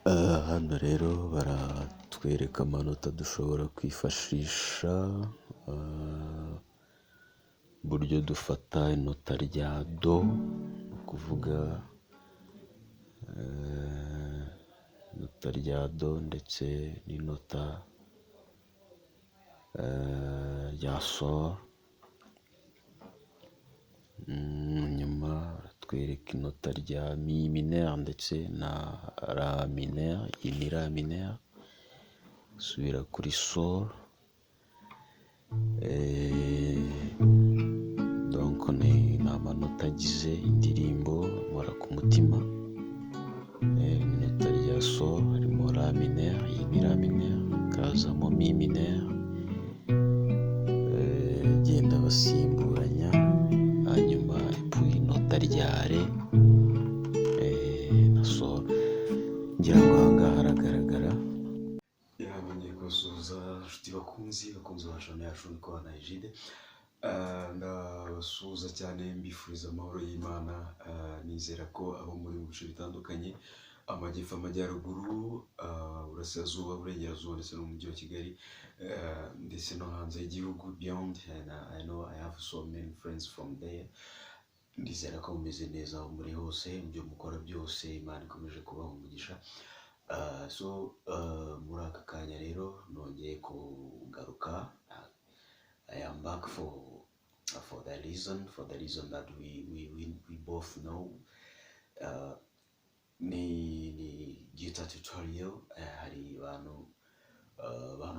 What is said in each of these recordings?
Hano rero baratwereka amanota dushobora kwifashisha, uburyo dufata inota rya do, ni ukuvuga inota rya do ndetse n'inota rya sol. Nyuma baratwereka inota rya mi mineur ndetse na la mineur, iyi ni la mineur, subira kuri sol. Donc ni amanota agize indirimbo Mpora ku mutima. Inota rya sol harimo la mineur, iyi ni la mineur, hakazamo mi mineur, genda basimburanya, hanyuma puis inota rya re na sol. Ngira ngo aha ngaha haragaragara. Ngiye kubasuhuza inshuti bakunzi ba channel yacu, ni Kubana Egide. Ndabasuhuza cyane, mbifuriza amahoro y'Imana. Nizera ko abo muri mu bice bitandukanye, amajyepfo, amajyaruguru, uburasirazuba, uburengerazuba ndetse no mu mujyi wa Kigali, ndetse no hanze y'igihugu, beyond, and I know I have so many friends from there. Ndizera ko mumeze neza aho muri hose, mu byo mukora byose Imana ikomeje kubaha umugisha. So muri aka kanya rero nongeye kugaruka. I am back for the reason that we both know. Ni guitar tutorial. Hari abantu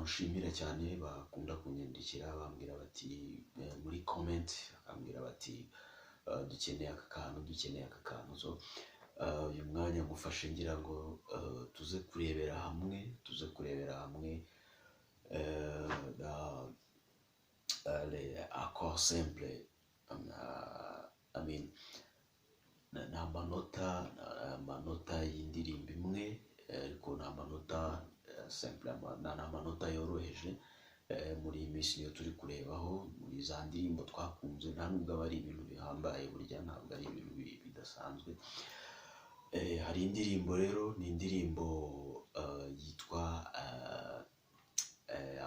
nshimira cyane bakunda kunyandikira bambwira bati, muri comment bakambwira bati "Dukeneye aka kantu, dukeneye aka kantu." So uyu mwanya ngufashe ngira ngo tuze kurebera hamwe les accords simples. I mean, ni amanota y'indirimbo imwe, ariko ni amanota simple, ni amanota yoroheje. Muri iyi minsi niyo turi kurebaho muri za ndirimbo twakunze. Nta nubwo aba ari ibintu bihambaye, burya ntabwo ari ibintu bidasanzwe. Hari indirimbo rero, ni indirimbo yitwa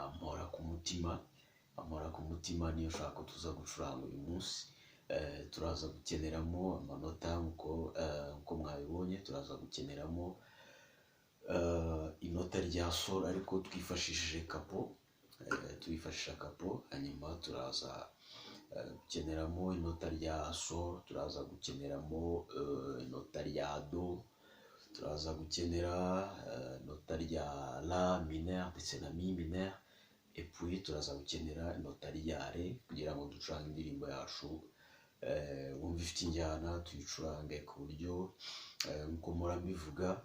Ampora ku mutima. Ampora ku mutima niyo ushaka ko tuza gucuranga uyu munsi. Turaza gukeneramo amanota nkuko mwabibonye, turaza gukeneramo inota rya sol ariko twifashishije capo, twifashisha capo. Hanyuma turaza gukeneramo inota rya sol, turaza gukeneramo inota rya do, turaza gukenera inota rya la mineur ndetse na mi mineur, et puis turaza gukenera inota rya re kugira ngo ducurange indirimbo yacu, wumve ifite injyana, tuyicurange ku buryo nkuko mpora mbivuga,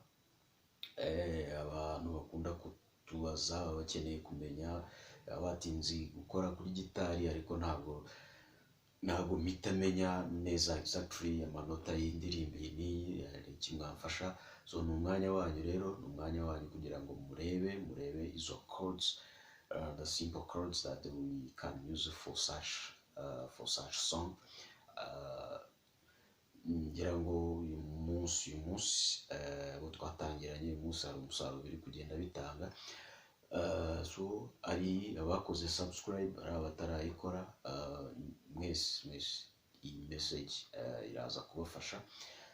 abantu bakunda kutubaza baba bakeneye kumenya, baba batinze gukora kuri gitari, ariko ntabwo mpita menya neza exactly amanota y'indirimbo iyi n'iyi, hari iki mwamfasha? So ni umwanya wanyu rero, ni umwanya wanyu kugira ngo murebe izo chords, the simple chords that we can use for such song. Ngira ngo uyu munsi abo twatangiranye uyu munsi hari umusaruro biri kugenda bitanga. So ari abakoze subscribe, ari abatarayikora, mwese mwese iyi message iraza kubafasha.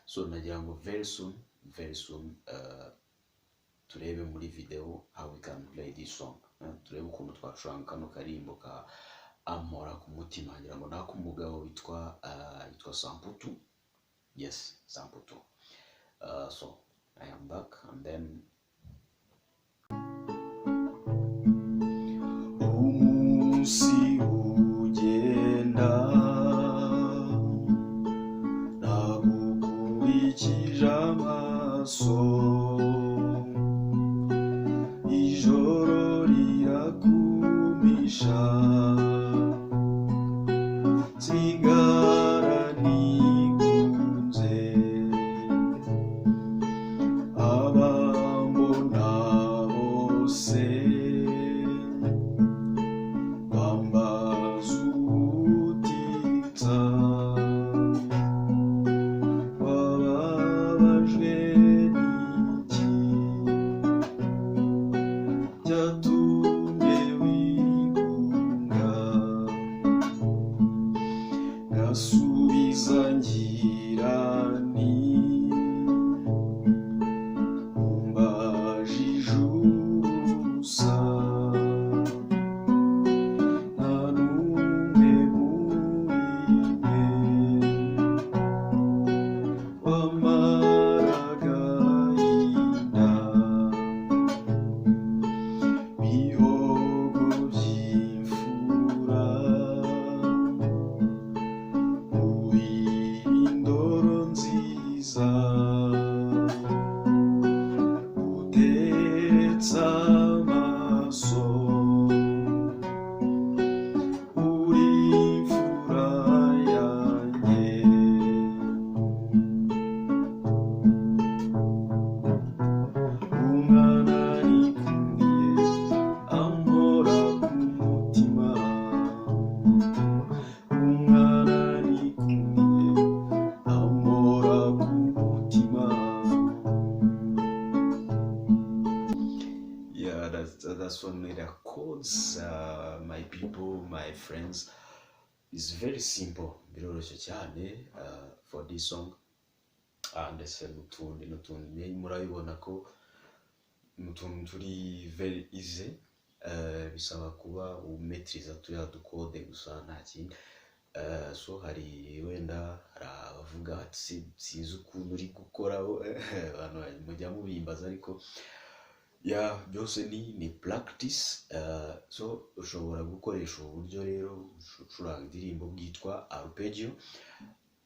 So nagira ngo very soon, very soon, turebe muri video how we can play this song. Turebe ukuntu twacuranga kano karimbo ka Ampora ku mutima. Ngira ngo nako umugabo witwa Samputu. Yes, Samputu. So I am back and then Umunsi ugenda nagukurikije amaso, ijoro rirakumisha, nsigara nigunze, abambona bose bambaza ubutitsa. Wababajwe n'iki? Nkagabasobanurira chords. My people, my friends, is very simple, biroroshye cyane for this song ndetse n'utundi n'utundi. Murabibona ko ni utuntu turi very easy. Bisaba kuba umetiriza turiya dukode gusa, nta kindi. So hari wenda hari abavuga ati: "Sinzi ukuntu uri gukoraho." Abantu mujya mubimbaza, ariko ya byose ni practice. So ushobora gukoresha ubu buryo rero ucuranga indirimbo bwitwa arpeggio,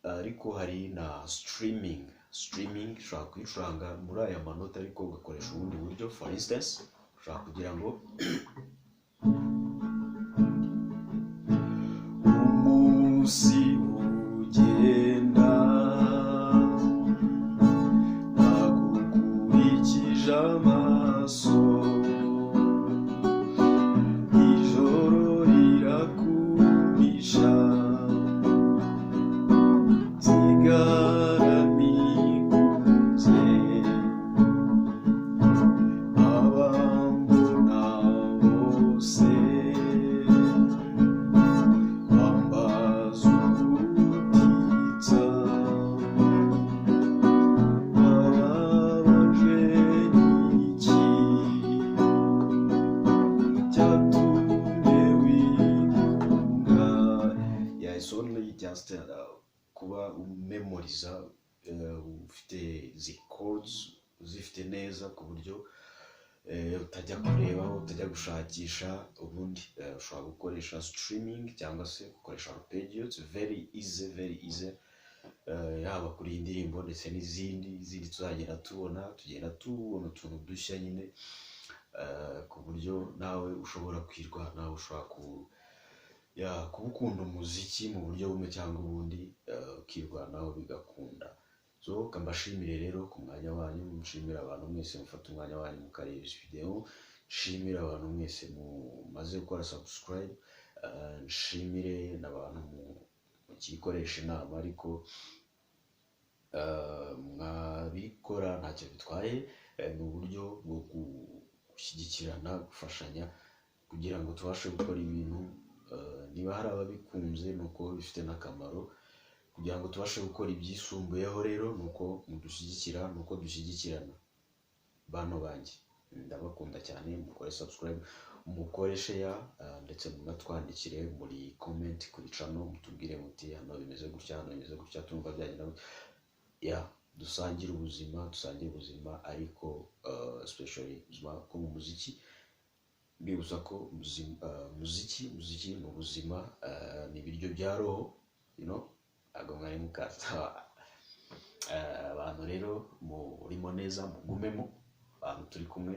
ariko hari na strumming. Strumming ushobora kuyicuranga muri aya manota, ariko ugakoresha ubundi buryo. For instance, ushobora kugira ngo umunsi ugenda nagukurikije amaso, ijoro rirakumisha, nsigara nigunze, abambona bose bambaza ubutitsa, bababajwe n'iki cyatumye wigunga. Yeah, it's only just kuba umemoriza, ufite izi chords, uzifite neza ku buryo utajya kureba, utajya gushakisha. Ubundi ushobora gukoresha strumming cyangwa se gukoresha arpeggio. It's very easy, very easy. Yaba kuri iyi ndirimbo ndetse n'izindi izindi tuzagenda tubona, tugenda tubona utuntu dushya nyine, ku buryo nawe ushobora kwirwa, nawe ushobora ku ya kuba ukunda umuziki mu buryo bumwe cyangwa ubundi, ukirwanaho bigakunda. So mbashimire rero ku mwanya wanyu, nshimira abantu mwese mufata umwanya wanyu mukareba izi video, nshimire abantu mwese mumaze gukora subscribe, nshimire n'abantu mukikoresha inama, ariko mwabikora ntacyo bitwaye. Ni uburyo bwo gushyigikirana, gufashanya kugira ngo tubashe gukora ibintu. Niba hari ababikunze, ni uko bifite n'akamaro. Kugira ngo tubashe gukora ibyisumbuyeho rero, ni uko mudushyigikira, ni uko dushyigikirana. Bantu banjye, ndabakunda cyane. Mukore subscribe, mukore share, ndetse munatwandikire muri comment kuri channel, mutubwire muti: "Hano bimeze gutya, hano bimeze gutya, tumva byagenda gutya." Ya, dusangire ubuzima, dusangire ubuzima, ariko especially ubuzima bwo mu muziki. Mbibutsa ko muziki ni ubuzima, ni ibiryo bya roho. Ntabwo mwari mukaza. Abantu rero murimo neza, mugumemo. Abantu turi kumwe.